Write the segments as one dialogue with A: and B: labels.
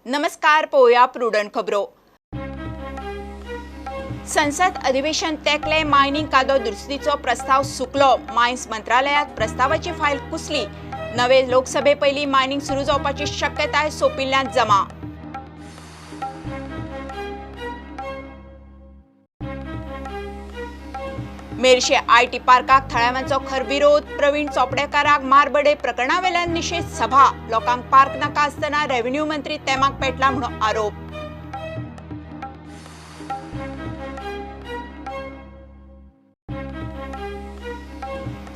A: नमस्कार, पळोवया प्रुडंट खबरो. संसद अधिवेशन तेकले, मायनिंग कायदो दुरुस्तीचो प्रस्ताव सुकलो. मायन्स मंत्रालयात प्रस्तावाची फायल कुसली. नवे लोकसभे पयलीं मायनिंग सुरू जावपाची शक्यताय सोंपिल्ल्यान जमा. मेरशे IT पार्काक थळाव्यांचो खर विरोध. प्रवीण चोपडेकाराक मारबडे प्रकरणावेल्यान निशेध सभा. लोकांक पार्क नाका आसतना रेव्हेन्यू मंत्री तेमाक पेटला म्हणून आरोप.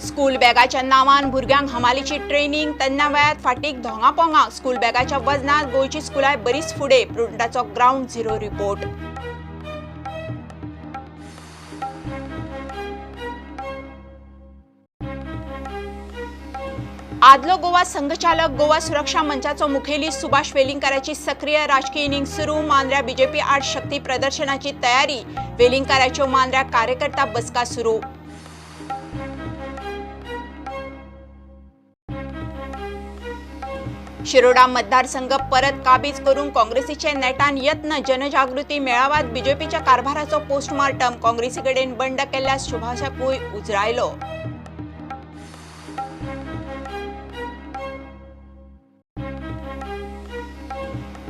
A: स्कूल बॅगाच्या नावान भुरग्यांक हमालीची ट्रेनिंग. तेन्ना वयात फाटीक धोंगा पोंगा. स्कूल बॅगाच्या वजनात गोंयची स्कुलाय बरीच फुडें. प्रुडंटाचो ग्रावंड झिरो रिपोर्ट. आदलो गोवा संघचालक, गोवा सुरक्षा मंचाचो मुखेली सुभाष वेलिंगकाराची सक्रीय राजकीय इनिंग सुरू. मांद्र्या बीजेपी आड शक्ती प्रदर्शनाची तयारी. वेलिंगकाराच्यो मांद्र्या कार्यकर्ता बसका सुरू. शिरोडा मतदारसंघ परत काबीज करूंक काँग्रेसीचे नेटान यत्न. जनजागृती मेळाव्यात बीजेपीच्या कारभाराचो पोस्टमार्टम. काँग्रेसी कडेन बंड केल्ल्या सुभाषाकूय उजरायलो.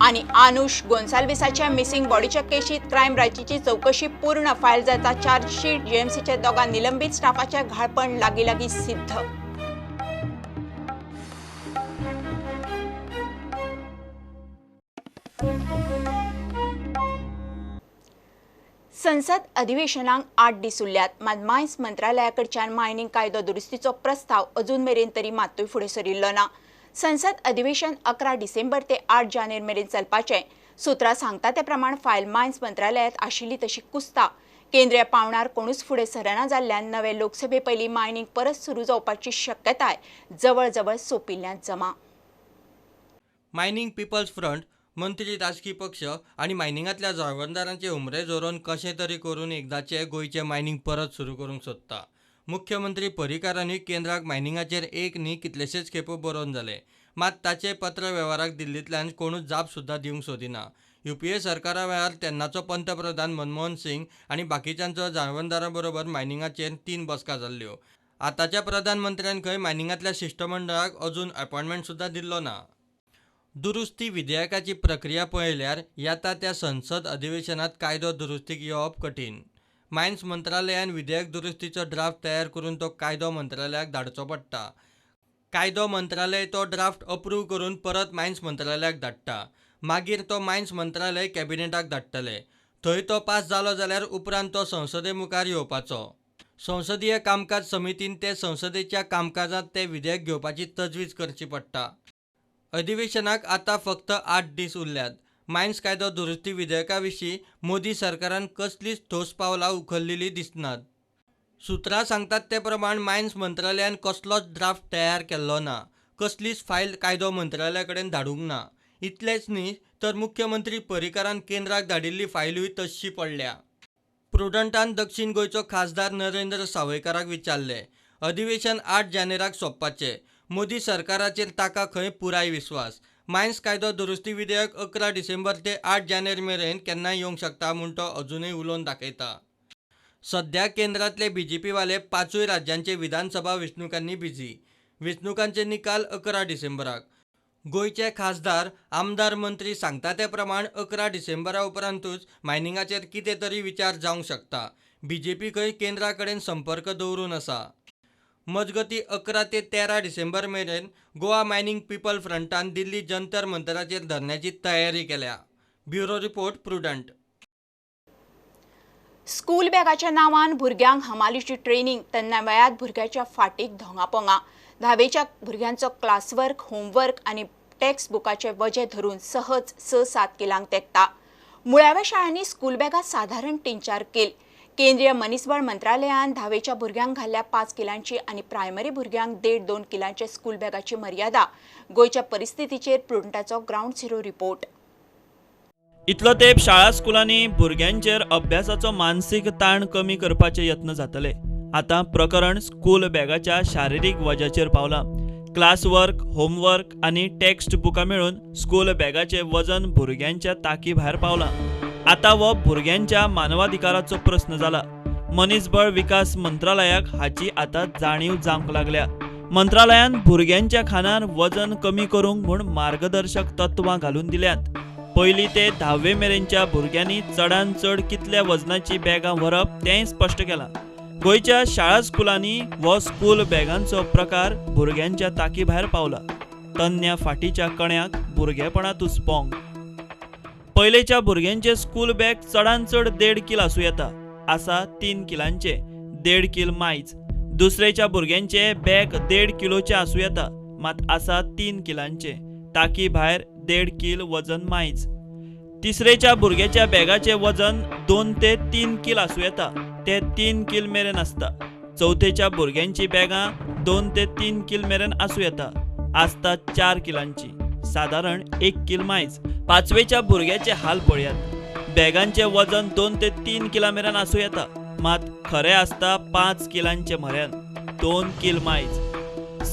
A: आणि आनुष गोन्साल्विसाच्या मिसिंग बॉडीच्या केशीत क्रायम ब्रांचीची चौकशी पूर्ण. फायल जाता चार्जशीट. जीएमसीच्या दोगां निलंबित स्टाफाचे घाळपण लागीं लागीं सिद्ध. संसद अधिवेशनाक 8 दीस उरल्यात, मात मायन्स मंत्रालयाकडच्यान मायनिंग कायदो दुरुस्तीचो प्रस्ताव अजून मेरेन तरी मात्तूय फुडें सरिल्लो ना. संसद अधिवेशन 11 डिसेंबर ते 8 जानेर मेरेन चलपाचें. सूत्रां सांगता ते प्रमाण फायल मायन्स मंत्रालयांत आशिल्ली तशी कुसता. केंद्रीय पावणार कोणूच फुडें सरना जाल्ल्यान नवे लोकसभे पयलीं मायनिंग परत सुरू जावपाची शक्यताय जवळजवळ सोंपिल्ल्यान जमा.
B: मायनिंग पिपल्स फ्रंट, मंत्री, राजकीय पक्ष आनी मायनिंगांतल्या जाळवणदारांचे हुमरे झरोवन कशें तरी करून एकदाचें गोंयचें मायनिंग परत सुरू करूंक सोदता. मुख्यमंत्री पर्रीकारांनी केंद्राक मायनिंगाचेर एक न्ही कितलेशेच खेपो बरोवन जाले, मात ताचे पत्र वेव्हाराक दिल्लींतल्यान कोणूच जाप सुद्दां दिवंक सोदिना. यूपीए सरकारा वेळार तेन्नाचो पंतप्रधान मनमोहन सिंग आनी बाकीच्यांचो जाळवणदारां बरोबर मायनिंगाचेर 3 बसका जाल्ल्यो. आतांच्या प्रधानमंत्र्यान खंय मायनिंगांतल्या शिश्टमंडळाक अजून अपॉयंटमेंट सुद्दां दिल्लो ना. दुरुस्ती विधेयकाची प्रक्रिया पळयल्यार येता त्या संसद अधिवेशनात कायदो दुरुस्तीक येवप कठीण. मायन्स मंत्रालयान विधेयक दुरुस्तीचो ड्राफ्ट तयार करून तो कायदो मंत्रालयाक धाडचो पडटा. कायदो मंत्रालय तो ड्राफ्ट अप्रूव करून परत मायन्स मंत्रालयाक धाडटा. मागीर तो मायन्स मंत्रालय कॅबिनेटाक धाडटले. थंय तो पास जालो जाल्यार उपरांत तो संसदे मुखार येवपाचो. संसदीय कामकाज समितीन ते संसदेच्या कामकाजांत ते विधेयक घेवपाची तजवीज करची पडटा. अधिवेशनाक आतां फक्त 8 दीस उरल्यात. मायन्स कायदो दुरुस्ती विधेयका विशीं मोदी सरकारान कसलीच ठोस पावलां उखल्लेली दिसनात. सूत्रां सांगतात ते प्रमाण मायन्स मंत्रालयान कसलोच ड्राफ्ट तयार केल्लो ना, कसलीच फायल कायदो मंत्रालया कडेन धाडूंक ना. इतलेंच न्ही तर मुख्यमंत्री पर्रीकारान केंद्राक धाडिल्ली फायलूय तश्शी पडल्या. प्रुडंटान दक्षीण गोंयचो खासदार नरेंद्र सावयकाराक विचारलें, अधिवेशन 8 जानेराक सोंपपाचें, मोदी सरकाराचेर ताका खंय पुराय विस्वास. मायन्स कायदो दुरुस्ती विधेयक 11 डिसेंबर ते 8 जानेर मेरेन केन्नाय येवंक शकता म्हूण तो अजुनूय उलोवन दाखयता. सध्या केंद्रांतले बीजेपीवाले 5 राज्यांचे विधानसभा वेंचणुकांनी बिझी. वेंचणुकांचे निकाल 11 डिसेंबराक. गोंयचे खासदार, आमदार, मंत्री सांगता ते प्रमाण 11 डिसेंबरा उपरांतूच मायनिंगाचेर कितें तरी विचार जावंक शकता. बीजेपी खंय केंद्रा कडेन संपर्क दवरून आसा. मजगतीं 11 ते 13 डिसेंबर मेरेन गोवा मायनिंग पिपल फ्रंटान दिल्ली जंतर मंतराचेर धरण्याची तयारी केल्या. Bureau report, Prudent.
A: School बॅगाच्या नावान भुरग्यांक हमालीची ट्रेनिंग. तेन्ना वयात भुरग्याच्या फाटीक धोंगापोंगा. धावेच्या भुरग्यांचो क्लासवर्क, होमवर्क आनी टेक्स्ट बुकाचे वजें धरून सहज 6-7 किलांक तेकता. मुळाव्या शाळांनी स्कूल बॅगां सादारण 3-4 कील. केंद्रीय मनीसबळ मंत्रालयान धावेच्या भुरग्यांक घाल्ल्या 5 किलांची आनी प्रायमरी भुरग्यांक 1.5-2 किलांचे स्कूल बॅगाची मर्यादा. गोंयच्या परिस्थितीचेर प्रुडंटाचो ग्रावंड झिरो रिपोर्ट.
C: इतलो तेप शाळा स्कुलांनी भुरग्यांचेर अभ्यासाचो मानसीक ताण कमी करपाचे यत्न जातले. आतां प्रकरण स्कूल बॅगाच्या शारिरीक वज्याचेर पावलां. क्लास वर्क, होमवर्क आनी टेक्स्ट बुकां मेळून स्कूल बॅगाचें वजन भुरग्यांच्या ताकी भायर पावलां. आतां हो भुरग्यांच्या मानवाधिकाराचो प्रस्न जाला. मनीसबळ विकास मंत्रालयाक हाची आतां जाणीव जावंक लागल्या. मंत्रालयान भुरग्यांच्या खानार वजन कमी करूंक म्हूण मार्गदर्शक तत्वां घालून दिल्यांत. पयली ते 10वे मेरेनच्या भुरग्यांनी चडान चड कितल्या वजनाची बॅगां व्हरप तेंय स्पश्ट केलां. गोंयच्या शाळा स्कुलांनी हो स्कूल बॅगांचो प्रकार भुरग्यांच्या ताकी भायर पावला. तन्न्या फाटीच्या कण्याक भुरगेपणांतूच पोंग. पयलेच्या भुरग्यांचे स्कूल बॅग चडान चड 1.5 कील आसूं येता, आसा 3 किलांचे, 1.5 कील मायज. दुसरेच्या भुरग्यांचे बॅग 1.5 किलोचे आसूं येता, मात आसा 3 किलांचे, ताकी भायर 1.5 कील वजन मायज. तिसरेच्या भुरग्याच्या बॅगाचे वजन 2 ते 3 कील आसूं येता, ते 3 कील मेरेन आसता. चवथेच्या भुरग्यांची बॅगां 2 ते 3 कील मेरेन आसूं येता, आसता 4 किलांची, सादारण 1 कील मायज. पांचवेच्या भुरग्याचे हाल पळयात. बॅगांचे वजन 2 ते 3 किला मेरेन आसूं येता, मात खरें आसता 5 किलांचे म्हऱ्यान, 2 कील मायज.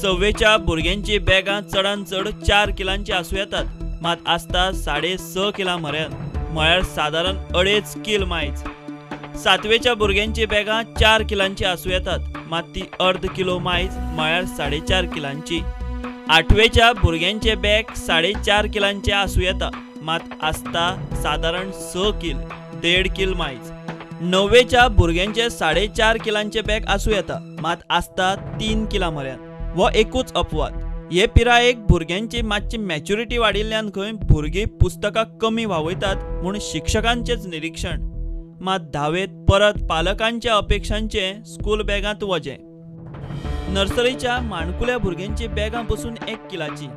C: सव्वेच्या भुरग्यांची बॅगां चडान चड 4 किलांची आसूं येतात, मात आसता 6.5 किलां म्हऱ्यान, म्हळ्यार सादारण 2.5 कील मायज. सातवेच्या भुरग्यांची बॅगां 4 किलांची आसूं येतात, मात ती 0.5 किलो मायज, म्हळ्यार 4.5 किलांची. आठवेच्या भुरग्यांचे बॅग 4.5 किलांचे आसूं येता, मात आसता सादारण 6 कील, 1.5 कील मायज. णव्वेच्या भुरग्यांचे 4.5 किलांचे बॅग आसूं येता, मात आसता 3 किलां म्हऱ्यान. हो एकूच अपवाद. हे पिरायेक भुरग्यांची मातशी मॅच्युरिटी वाडिल्ल्यान खंय भुरगीं पुस्तकां कमी व्हांवयतात म्हूण शिक्षकांचेच निरिक्षण. मात धावेत परत पालकांच्या अपेक्षांचे स्कूल बॅगांत वजें. नर्सरीच्या माणकुल्या भुरग्यांची बॅगां पसून 1 किलाची.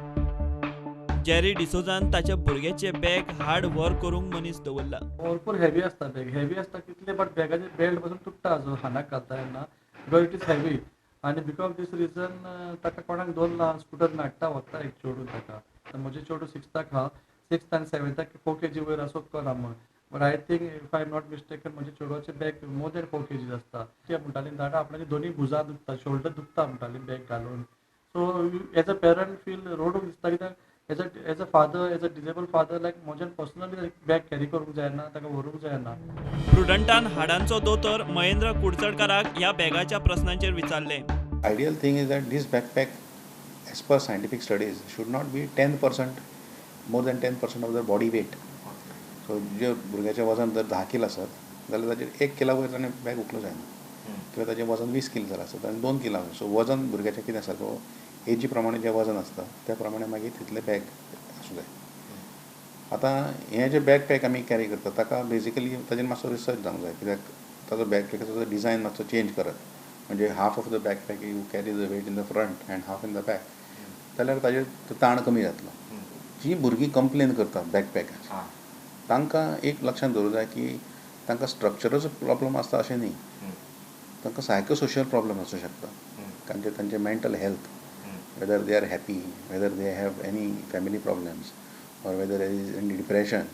C: जेरी डिसोजान ताच्या भुरग्याचे बॅग हाड व्हर करूंक मनीस दवरला.
D: भरपूर हेवी आसता बॅग, हेवी आसता कितले, बट बॅगाचे बेल्ट पासून तुट्टा जो हानाक घालता तेन्ना, because it is heavy. आनी because of these reason ताका कोणाक दवरला, स्कुटर हाडटा व्हरता एक चेडूं ताका. म्हजें चेडूं 6थाक आहा, 6th आनी 7थाक 4 kg वयर आसूंक कळना म्हण. But I think if I am not mistaken म्हजे चेडवाचें बॅग मोर दॅन 4 kg आसता. ते म्हणटाली दादा आपणाची दोनी भुजां दुखता, शोल्डर दुखता म्हणटाली बॅग घालून. So as a parent feel रडूंक दिसता, कित्याक as a father, as a disable father, like म्हज्यान पर्सनली बॅग कॅरी करूंक जायना, ताका व्हरूंक जायना.
C: प्रुडंटान हाडांचो दोतोर महेंद्र कुडचडकाराक ह्या बॅगाच्या प्रस्नांचेर विचारलें.
E: Ideal thing is that this backpack, as per scientific studies, should not be 10%, more than 10% of the body weight. So जे भुरग्याचें वजन जर 10 कील आसत जाल्यार ताचेर 1 किला वयर ताणें बॅग उखलूंक जायना, किंवा ताचें वजन 20 कील जर आसत आनी 2 किला वयर. सो वजन भुरग्याचें कितें आसा तो एजी प्रमाणे जें वजन आसता त्या प्रमाणे मागीर तितलें बॅग आसूं जाय. आतां हें जें बॅकपॅक आमी कॅरी करता ताका बेजिकली ताजेर मातसो रिसर्च जावंक जाय, कित्याक ताजो बॅकपॅकाचो डिजायन मातसो चेंज करत, म्हणजे half of the backpack you carry the weight in the front and half in the back, जाल्यार ताजेर ताण कमी जातलो. जी भुरगीं कंप्लेन करतात बॅकपॅकाची तांकां एक लक्षांत दवरूंक जाय की तांकां स्ट्रक्चराचो प्रॉब्लम आसता अशें न्ही, तांकां सायकोसोशल प्रॉब्लम आसूं शकता. कारण तांचे mental health, whether they are happy, whether they have any family problems, or whether there is any depression.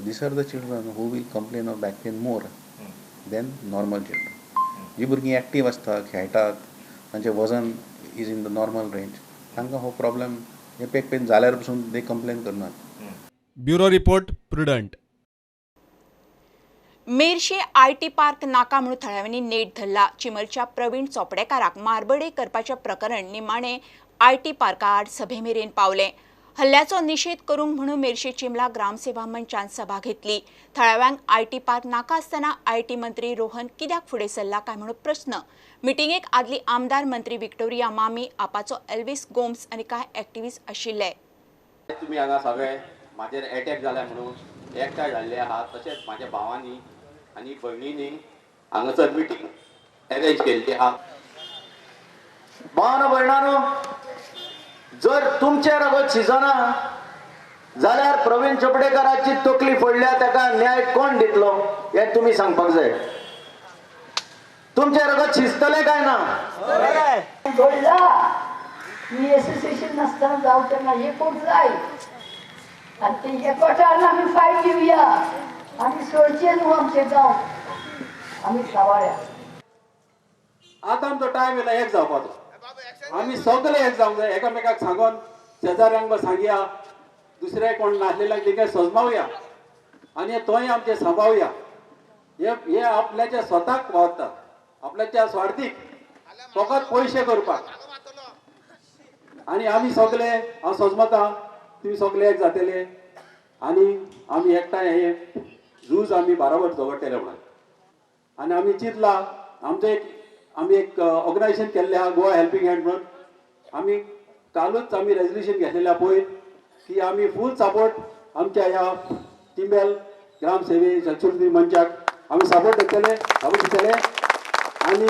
E: These are the children who will complain of back pain more than normal children. जी भुरगीं active आसता, खेळटात, तांचें वजन is in the normal range, तांकां हो problem हे back pain जाल्यार पसून ते कंप्लेन करनात.
F: Bureau report, Prudent.
A: Merces IT park नाका म्हणून थळाव्यांनी नेट धरला. चिमलच्या प्रवीण चोपडेकाराक मारबडे करपाचें प्रकरण निमाणे IT पार्का आड सभे मेरेन पावलें. हल्ल्याचो निशेध करूंक म्हणून मेरशे चिमला ग्रामसेवा मंचान सभा घेतली. थळाव्यांक IT park नाका आसतना IT मंत्री रोहन कित्याक फुडें सरला काय म्हणून प्रस्न. मिटिंगेक आदली आमदार मंत्री विक्टोरिया मामी, आपाचो एल्विस गोम्स आनी कांय एक्टिविस्ट आशिल्ले.
G: तुमी हांगा सगळे म्हाजेर एटॅक जाल्या म्हणून एकठांय जाल्ले आहा, तशेंच म्हाज्या भावांनी आनी भयणींनी हांगासर मिटींग अरेंज केल्ली आहा.
H: भावानो भयणानो, जर तुमचे रगत शिजना जाल्यार प्रवीण चोपडेकाराची तकली फोडल्या ताका न्याय कोण दितलो हें तुमी सांगपाक जाय. तुमचे रगत शिजतलें काय ना?
I: मी एसोसिएशन नासतना जावचें ना, एकूट जाय आनी ते एकवटान आमी फायट दिवया आनी सोडचें न्हू आमचें गांव आमी सावाळ्या.
G: आतां आमचो टायम येयला एक जावपाचो. आमी सगळे एक जावंक जाय, एकामेकाक सांगून शेजाऱ्यांक सांगया, दुसरे कोण नासलेल्याक तेंकां सजमावया आनी तोय आमचें सांबाळया. हे आपल्याच्या स्वताक वावरता, आपल्याच्या स्वार्थीक, फकत पयशे करपाक. आनी आमी सगळे हांव सजमता तुमी सगळे एक जातले आनी आमी एकठांय हे झूज आमी बाराबर झगडटले म्हणून. आनी आमी चिंतला आमचें एक आमी एक ऑर्गनायजेशन केल्लें आहा गोवा हेल्पींग हँड म्हणून. आमी कालूच आमी रेजोल्युशन घेतलेलें आहा पयर की आमी फूल सपोर्ट आमच्या ह्या टिंबेल ग्रामसेवे संस्कृती मंचाक आमी सपोर्ट दितले, सपोर्ट दितले आनी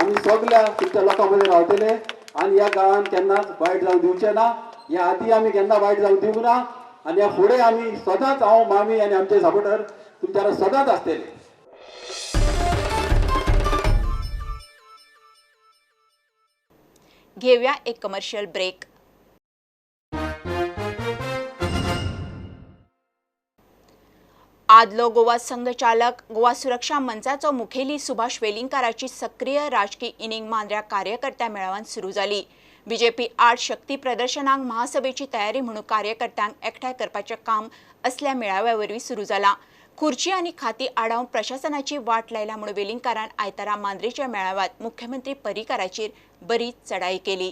G: आमी सगल्या तुमच्या लोकां मदीं रावतले आनी ह्या गांवान केन्नाच वायट जावंक दिवचें ना. ह्या आदी आमी केन्ना वायट जावंक दिवंक ना आनी ह्या फुडें आमी सदांच हांव मामी आनी आमचे सपोर्टर तुमच्या सदांच आसतले.
A: घेऊया एक कमर्शियल ब्रेक. आदलो गोवा संघचालक गोवा सुरक्षा मंचाचो मुखेली सुभाष वेलिंगकाराची सक्रीय राजकीय इनिंग मांद्र्या कार्यकर्त्या मेळाव्यान सुरू जाली. बीजेपी आड शक्ती प्रदर्शनाक महासभेची तयारी म्हणून कार्यकर्त्यांक एकठांय करपाचें काम असल्या मेळाव्या वरवीं सुरू जालां. खुर्ची आनी खाती आडावन प्रशासनाची वाट लायल्या म्हणून वेलिंगकारान आयतारा मांद्रेच्या मेळाव्यात मुख्यमंत्री पर्रीकाराचेर बरीच चढाई केली.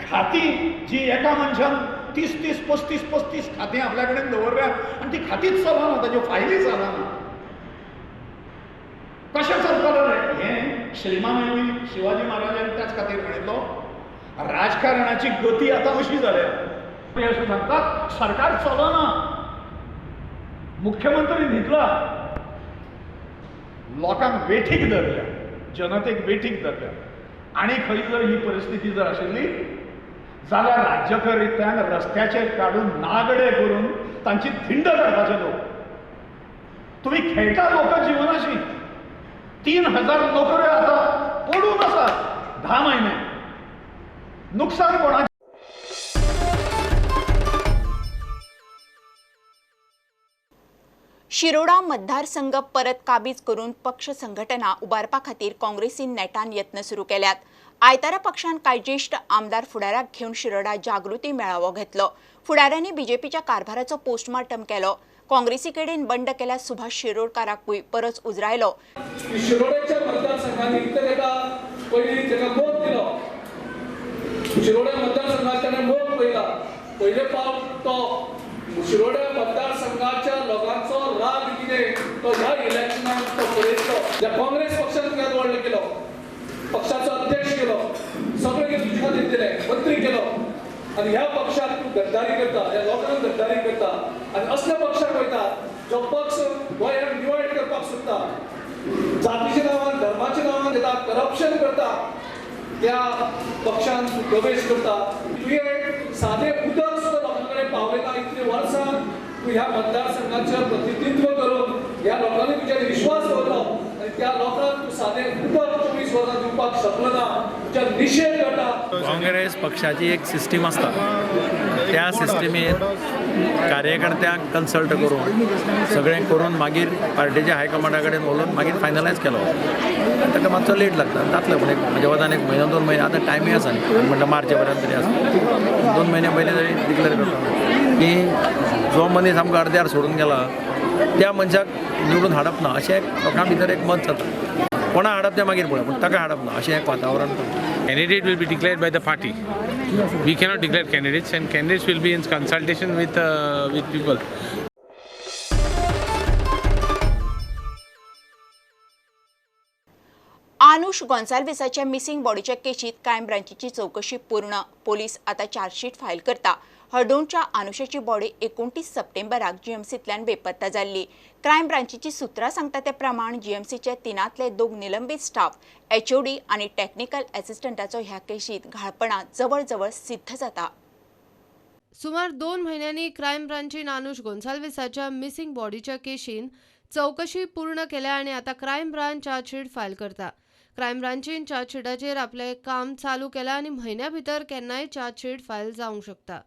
J: खाती जी एका मनशान 30 30 35 35 खातीं आपल्या कडेन दवरल्यात आनी ती खातीच चलना, ताज्यो फायली चलना, कशें चलतलें हें श्रीमानवी शिवाजी महाराजान त्याच खातीर म्हणिल्लो. राजकारणाची गती आतां अशी जाल्या, ते अशें सांगतात सरकार चलना, मुख्यमंत्री न्हिदला, लोकांक वेठीक धरल्या, जनतेक वेठीक धरल्या. आनी खंय जर ही परिस्थिती जर आशिल्ली जाल्यार राज्यकर्त्यांक रस्त्याचेर काडून नागडे करून तांची धिंड काडपाचे लोक. तुमी खेळटा लोक जिवनाशी. 3000 नोकऱ्यो आतां पडून आसात 10 महिने. नुकसान कोणाचें?
A: शिरोडा मतदारसंघ परत काबीज करून पक्ष संघटना उबारपा खातीर काँग्रेसीन नेटान यत्न सुरू केल्यात. आयतारा पक्षान कांय ज्येष्ठ आमदार फुडाराक घेवन शिरोडा जागृती मेळावो घेतलो. फुडाऱ्यांनी बीजेपीच्या कारभाराचो पोस्टमार्टम केलो. काँग्रेसी कडेन बंड केल्या सुभाष शिरोडकाराकूय परत उजरायलो.
K: शिरोड्याच्या मतदारसंघांनी ताका पयलीं ताका मोग दिलो. शिरोड्या मतदारसंघात ताणें मोग पळयला. पयले फावट तो शिरोड्या मतदारसंघाच्या लोकांचो राग कितें तो ह्या इलेक्शनाक तो पळयतलो. ज्या काँग्रेस पक्षान तुका व्हडलो केलो, पक्षाचो अध्यक्ष केलो, सगळें कितें तुजे खातीर दिलें, मंत्री केलो आनी ह्या पक्षाक तूं गद्दारी करता, ह्या लोकांक गद्दारी करता आनी असल्या पक्षाक वयता जो पक्ष गोंयांक डिवायड करपाक सोदता, जातीच्या नांवान धर्माच्या नांवान घेता, करप्शन करता, त्या पक्षान तूं प्रवेश करता. तुवें सादें उदक सुद्दां लोकां कडेन पावयना. इतलीं वर्सां तूं ह्या मतदारसंघाचें प्रतिनिधित्व करून ह्या लोकांनी तुजेर विश्वास दवरलो आनी त्या लोकांक तूं सादें उदक 24 वरां दिवपाक शकलो ना, तुज्या निशेध करता.
L: काँग्रेस पक्षाची एक सिस्टीम आसता, त्या सिस्टमीन कार्यकर्त्यांक कन्सल्ट करून सगळें करून मागीर पार्टीच्या हायकमांडा कडेन उलोवन मागीर फायनलायज केलो. ताका मातसो लेट लागता, जातलें पूण एक म्हज्या वतान 1 म्हयनो 2 म्हयने आतां टायमूय आसा न्ही, म्हणटा मार्चे पर्यंत तरी आसा. 2 म्हयने पयलीं तरी डिक्लेर करता की जो मनीस आमकां अर्द्यार सोडून गेला त्या मनशाक निवडून हाडप ना अशें लोकां भितर एक मत जाता. कोणा हाडप तें मागीर पळय, पूण ताका हाडप ना अशें एक वातावरण.
M: Candidate will be declared by the party. We cannot declare candidates, and candidates will be in consultation with people.
A: Anush गोन्साल्विसाच्या missing बॉडीच्या केशीत क्रायम ब्रांचीची चौकशी पूर्ण. पोलीस आता चार्जशीट फायल करता. हळदोणच्या आनुषाची बॉडी 29 सप्टेंबराक जीएमसींतल्यान बेपत्ता जाल्ली. क्रायम ब्रांचीची सूत्रां सांगता ते प्रमाण जीएमसीचे 3 2 निलंबीत स्टाफ, एचओडी आनी टेक्निकल असिस्टंटाचो ह्या केशीत घाळपणा जवळजवळ सिद्ध जाता.
N: सुमार 2 म्हयन्यांनी क्रायम ब्रांचीन आनुष गोन्साल्विसाच्या मिसिंग बॉडीच्या केशीन चौकशी पूर्ण केल्या आनी आतां क्रायम ब्रांच चार्जशीट फायल करता. क्रायम ब्रांचीन चार्जशीटाचेर आपलें काम चालू केलां आनी म्हयन्या भितर केन्नाय चार्जशीट फायल जावंक शकता.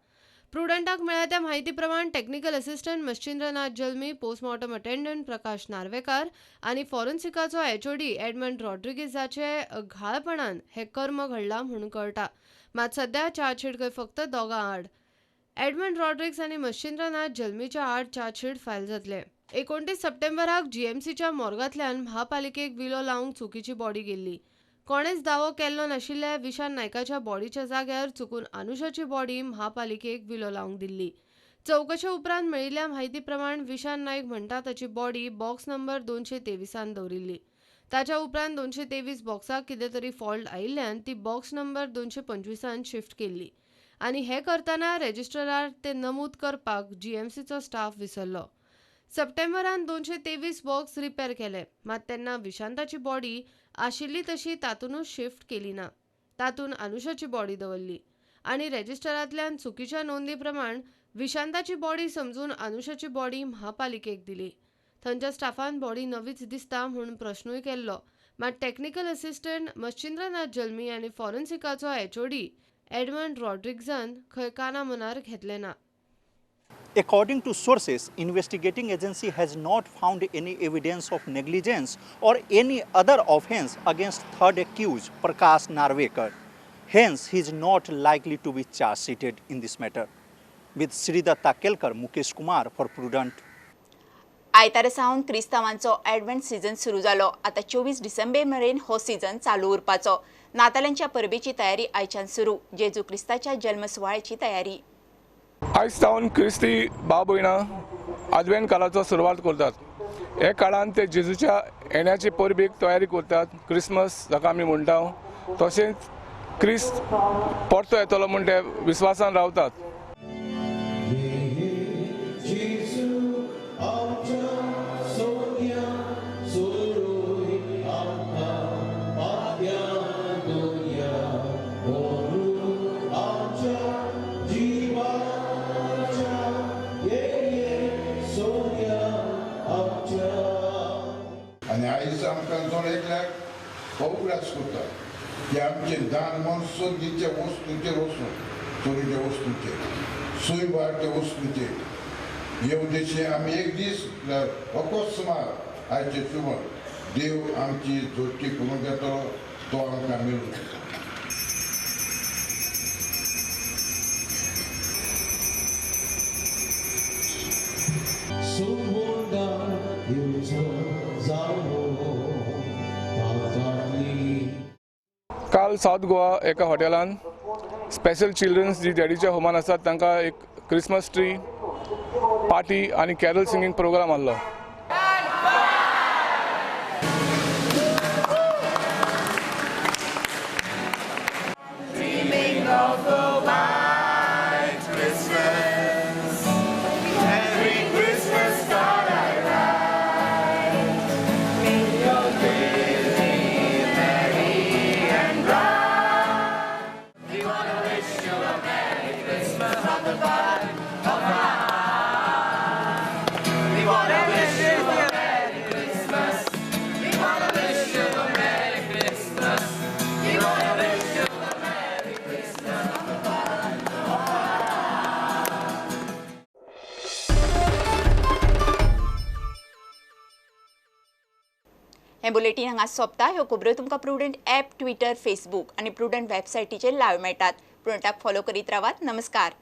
N: प्रुडंटाक मेळ्ळ्या त्या म्हायती प्रमाण technical assistant Machhindranath Jalmi, postmortem attendant Prakash Narvekar आनी फॉरेन्सिकाचो एचओडी एडमंड रॉड्रिगीजाचे घाळपणान हे कर्म घडलां म्हणून कळटा. मात सध्या चार्जशीट खंय फक्त दोगां आड, एडमंड रॉड्रिग्स आनी मच्छिंद्रनाथ जल्मीच्या आड चार्जशीट फायल जातले. 29 सप्टेंबराक जीएमसीच्या मोर्गांतल्यान म्हापालिकेक विलो लावंक चुकीची बॉडी गेल्ली. कोणेच दावो केल्लो नाशिल्ल्या विशान नायकाच्या बॉडीच्या जाग्यार चुकून अनुषाची बॉडी म्हापालिकेक विलो लावंक दिल्ली. चवकशे उपरांत मेळिल्ल्या म्हायती प्रमाण विशान नायक म्हणटा ताची बॉडी बॉक्स नंबर 223 दवरिल्ली. ताच्या उपरांत 223 बॉक्साक कितें तरी फॉल्ट आयिल्ल्यान ती बॉक्स नंबर 225 शिफ्ट केल्ली आनी हे करतना रेजिस्ट्रार ते नमूद करपाक जीएमसीचो स्टाफ विसरलो. सप्टेंबरान 223 बॉक्स रिपेर केले, मात तेन्ना विशांताची बॉडी आशिल्ली तशी तातूनच शिफ्ट केली ना. तातूंत अनुषाची बॉडी दवरली आनी रेजिस्टरांतल्यान चुकीच्या नोंदी प्रमाण विशांताची बॉडी समजून अनुषाची बॉडी म्हापालिकेक दिली. थंयच्या स्टाफान बॉडी नवीच दिसता म्हूण प्रश्नूय केल्लो, मात टेक्निकल असिस्टंट मच्छिंद्रनाथ जल्मी आनी फॉरेन्सिकाचो एचओडी एडमंड रॉड्रिग्जान खंय काना मनार घेतले ना.
O: According to sources, investigating agency has not found any evidence of negligence or any other offense against third accused Prakash Narvekar. Hence, he is not likely to be charge-sheeted in this matter. With Sridatta Kelkar, Mukesh Kumar for Prudent.
A: आयतारा सावन क्रिस्तांवांचो advent season सुरू जालो. आतां 24 डिसेंबर मेरेन हो season चालू उरपाचो. नातालांच्या परबेची तयारी आयच्यान सुरू. जेजू क्रिस्ताच्या जल्म सुवाळ्याची तयारी.
P: आयज सावन क्रिस्ती भाव भयणां आदवेंत काळाचो सुरवात करतात. हे काळान ते जेजूच्या येण्याचे परबेक तयारी करतात. क्रिसमस जाका आमी म्हणटा, तशेंच क्रिस्त परतो येतलो म्हूण ते विस्वासान रावतात.
Q: आनी आयज आमकां जण एकल्याक उगडास करता की आमचें दान मन संदीच्या वस्तूचेर वचून, चोरीच्या वस्तूचेर, सुयवारच्या वस्तूचेर हे उद्देशी आमी एक दीस अकस्मात आयचे सुमार देव आमची जोडटी करून घेतलो, तो आमकां मेळूं.
P: काल सावथ गोवा एका हॉटेलान स्पेशल चिल्ड्रन्स जी डॅडीच्या होमान आसात तांकां एक क्रिसमस ट्री पार्टी आनी कॅरल सिंगींग प्रोग्राम आहलो.
A: हे बुलेटीन हांगा सोंपता. ह्यो खबरो तुमकां प्रुडंट ॲप, ट्विटर, फेसबूक आनी प्रुडंट वेबसायटीचेर लायव्ह मेळटात. प्रुडंटाक फॉलो करीत रावात. नमस्कार.